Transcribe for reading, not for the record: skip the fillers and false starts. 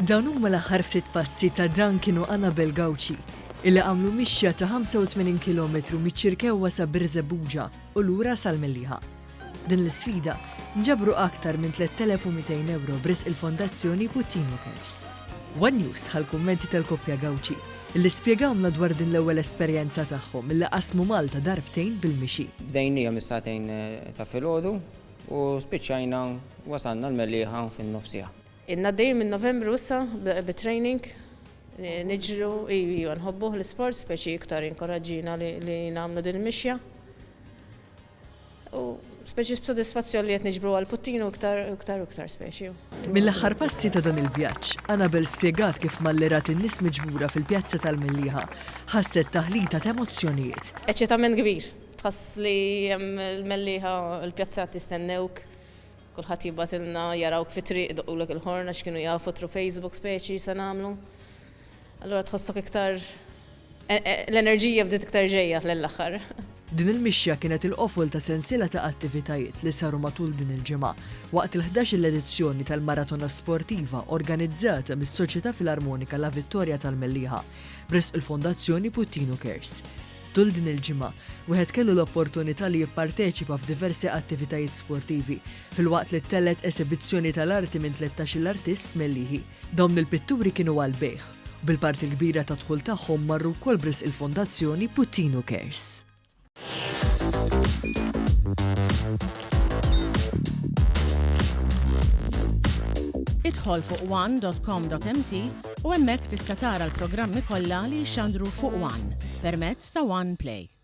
Dawn huma l-aħħar ftit passi ta' Duncan u Annabel Gauci, illi għamlu mixja ta' 85 kilometru miċ-Ċirkewwa sa Birżebbuġa u lura sal-Mellieħa. Din l-isfida nġabru aktar minn 3,200 ewro b'risq il-Fondazzjoni Puttinu Cares. One News ħa l-kummenti tal-koppja Gauci, illi spjegawlna dwar din l-ewwel esperjenza tagħhom illi qasmu Malta darbtejn bil-mixi. Bdejnieha mis-sagħtejn ta' filgħodu u spiċċajna wasalna l-Mellieħa fin-nofsiegħa. Ilna għaddejjin minn Novembru issa bit-training, niġru, iva nħobbuh l-isport, speċi iktar inkoraġġina li nagħmlu din il-mixja. U speċi b'sodisfazzjon li qed niġbru għal Puttinu iktar u iktar u iktar speċi. Mill-aħħar passi ta' dan il-vjaġġ, Annabel spjegat kif malli rat in-nies miġbura fil-pjazza tal-Mellieħa, ħasset taħlita t'emozzjonijiet. Eċċitament kbir. Tħoss li hemm il-Mellieħa, il-pjazza qed jistennewk, kulħadd jibgħatilna, jarawk fit-triq idoqqulek il-ħorn għax kienu jafu through Facebook speċi se nagħmlu. Allura tħossok iktar l-enerġija bdiet iktar ġejja l-aħħar. Din il-mixja kienet il-qofol ta' sensiela ta' attivitajiet li saru matul din il-ġimgħa waqt il-ħdax-il edizzjoni tal-Maratona Sportiva organizzata mis-Soċjetà Filarmonika La Vittoria tal-Mellieħa b'risq il-Fondazzjoni Puttinu Cares. Tul din il-ġimgħa, wieħed kellu l-opportunità li jipparteċipa f'diversi attivitajiet sportivi filwaqt li ttellgħet esibizzjoni tal-arti minn tlettax-il artist Mellieħi. Dawn il-pitturi kienu għall-bejgħ, u bil-parti l-kbira tad-dħul tagħhom marru wkoll b'risq il-Fondazzjoni Puttinu Cares. Idħol fuq one.com.mt u hemmhekk tista' tara l-programmi kollha li jixxandru fuq One permezz ta' One Play.